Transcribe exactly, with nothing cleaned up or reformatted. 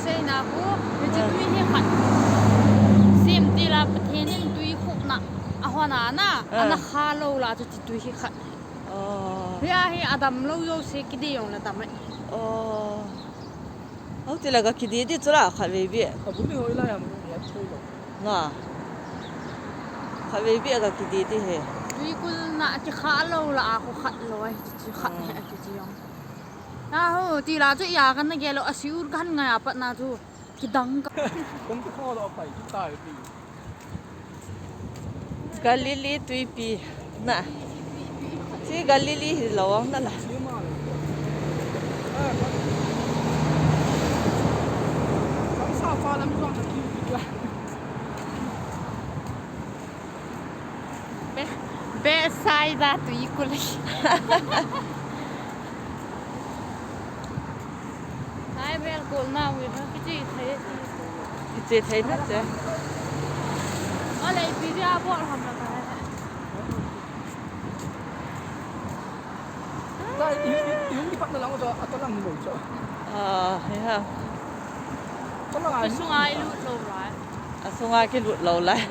China khu, hiche tui hi khat. Sim ti la Pathen in tui khupna. Ahona na, ana kha lou la chu hiche tui hi khat. Hia hi adam lou jouse kidi jong na tam e. Hoti la ga kidi di chu la khat vei vei. Ka bu ni hoi la ya mu ni a chu lo. Na. Khat vei vei ga kidi di he. Tui kul na ki kha lou la a khu khat lou a hiche khat he hiche jong. Na ho, ti la chu ya kan na gel lou, a siur kan ngai a pat na chu. Kidang ka. Kong tu kho lo pai, ki tai ti. Galilee tuipi. Na. Chi Galilee hi lo na la. Chi ma lo. Eh, kan, kan sa fa lam zong na ki, ki la. Be, Bethsaida tui kul. Nai bel kol na wi na kiche thei. Kiche thei na che. Ale pi dia bol ham la ka. Nai, i, i, i hung kipat na lang cho, ato lang lo cho. Ah, ya. Ato lang ai. Sungai lut lo lai. Asunga kilut lou lai.